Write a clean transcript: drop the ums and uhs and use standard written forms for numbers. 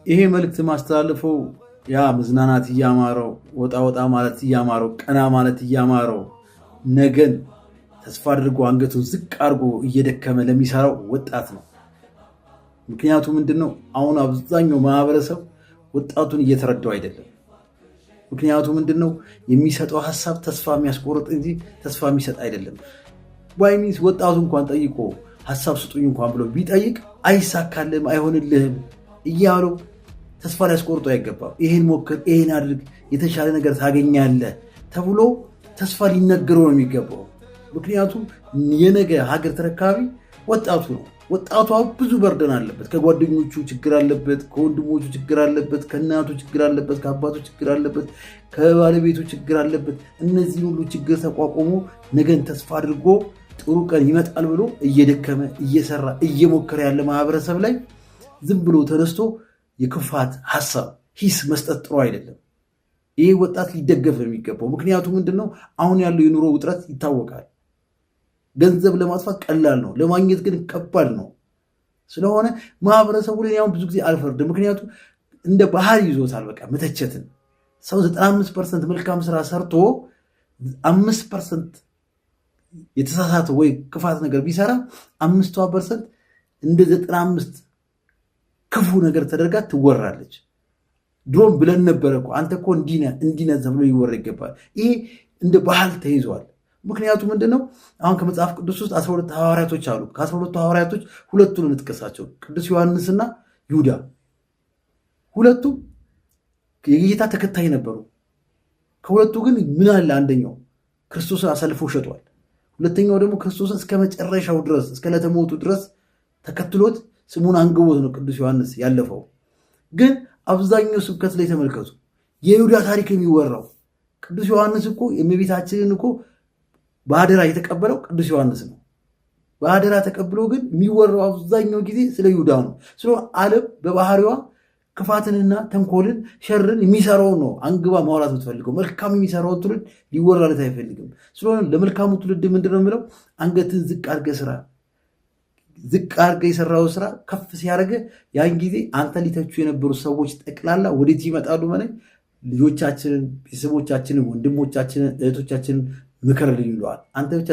ይሄ መልእክት ማስተላልፈው ያ መዝናናት እያማረው፣ ወጣ ወጣ ማለት እያማረው፣ ቀና ማለት እያማረው፣ ነገን ተስፋ አድርጎ አንገቱን ዝቅ አድርጎ እየደከመ ለሚሰራው ወጣት ነው። ምክንያቱ ምንድን ነው? አሁን አብዛኛው ማህበረሰብ ወጣቱን እየተረዳው አይደለም። ምክንያቱ ምንድን ነው? የሚሰጠው ሀሳብ ተስፋ የሚያስቆርጥ እንጂ ተስፋ የሚሰጥ አይደለም። By means ወጣቱ እንኳን ጠይቆ ሀሳብ ስጡኝ እንኳን ብሎ ቢጠይቅ አይሳካልህም፣ አይሆንልህም እያሉ ተስፋ ሊያስቆርጡ አይገባም። ይሄን ሞክር፣ ይሄን አድርግ፣ የተሻለ ነገር ታገኛለህ ተብሎ ተስፋ ሊነገረው ነው የሚገባው። ምክንያቱም የነገ ሀገር ተረካቢ ወጣቱ ነው። ወጣቱ ብዙ burden አለበት። ከጓደኞቹ ችግር አለበት፣ ከወንድሞቹ ችግር አለበት፣ ከእናቱ ችግር አለበት፣ ከአባቱ ችግር አለበት፣ ከባለቤቱ ችግር አለበት። እነዚህን ሁሉ ችግር ተቋቁሞ ነገን ተስፋ አድርጎ ጥሩ ቀን ይመጣል ብሎ እየደከመ፣ እየሰራ፣ እየሞከረ ያለ ማህበረሰብ ላይ ዝም ብሎ ተነስቶ የክፋት ሀሳብ ሂስ መስጠት ጥሩ አይደለም። ይህ ወጣት ሊደገፍ ነው የሚገባው። ምክንያቱ ምንድን ነው? አሁን ያለው የኑሮ ውጥረት ይታወቃል። ገንዘብ ለማጥፋት ቀላል ነው፣ ለማግኘት ግን ከባድ ነው። ስለሆነ ማህበረሰቡ ላይ አሁን ብዙ ጊዜ አልፈርድም። ምክንያቱም እንደ ባህል ይዞታል። በቃ መተቸትን ሰው 95% መልካም ስራ ሰርቶ 5% የተሳሳተ ወይ ክፋት ነገር ቢሰራ 5ቷ percent እንደ 95 ክፉ ነገር ተደርጋ ትወራለች። ድሮም ብለን ነበረ እኮ፣ አንተ እኮ እንዲህ ነህ፣ እንዲህ ነህ ተብሎ ይወራ ይገባል። ይሄ እንደ ባህል ተይዟል። ምክንያቱ ምንድነው? አሁን ከመጽሐፍ ቅዱስ ውስጥ 12 ሐዋርያቶች አሉ። ከ12ቱ ሐዋርያቶች ሁለቱን እንጥቀሳቸው፣ ቅዱስ ዮሐንስና ይሁዳ። ሁለቱም የጌታ ተከታይ ነበሩ። ከሁለቱ ግን ምን አለ? አንደኛው ክርስቶስን አሳልፎ ሸጧል። ሁለተኛው ደግሞ ክርስቶስን እስከ መጨረሻው ድረስ፣ እስከ ዕለተ ሞቱ ድረስ ተከትሎት ስሙን አንግቦት ነው ቅዱስ ዮሐንስ ያለፈው። ግን አብዛኛው ስብከት ላይ ተመልከቱ፣ የይሁዳ ታሪክ የሚወራው። ቅዱስ ዮሐንስ እኮ የእመቤታችንን እኮ በአደራ የተቀበለው ቅዱስ ዮሐንስ ነው። በአደራ ተቀብሎ ግን የሚወራው አብዛኛው ጊዜ ስለ ይሁዳ ነው። ስለሆነ ዓለም በባህሪዋ ክፋትንና ተንኮልን ሸርን የሚሰራውን ነው አንግባ ማውራት የምትፈልገው። መልካም የሚሰራውን ትውልድ ሊወራለት አይፈልግም። ስለሆነ ለመልካሙ ትውልድ ምንድን ነው የምለው? አንገትን ዝቅ አድርገህ ስራ። ዝቅ አድርገህ የሰራው ስራ ከፍ ሲያደርገህ ያን ጊዜ አንተ ሊተቹ የነበሩ ሰዎች ጠቅላላ ወዴት ይመጣሉ? መለኝ ልጆቻችንን፣ ቤተሰቦቻችንን፣ ወንድሞቻችንን፣ እህቶቻችንን ምከርልን ይለዋል። አንተ ብቻ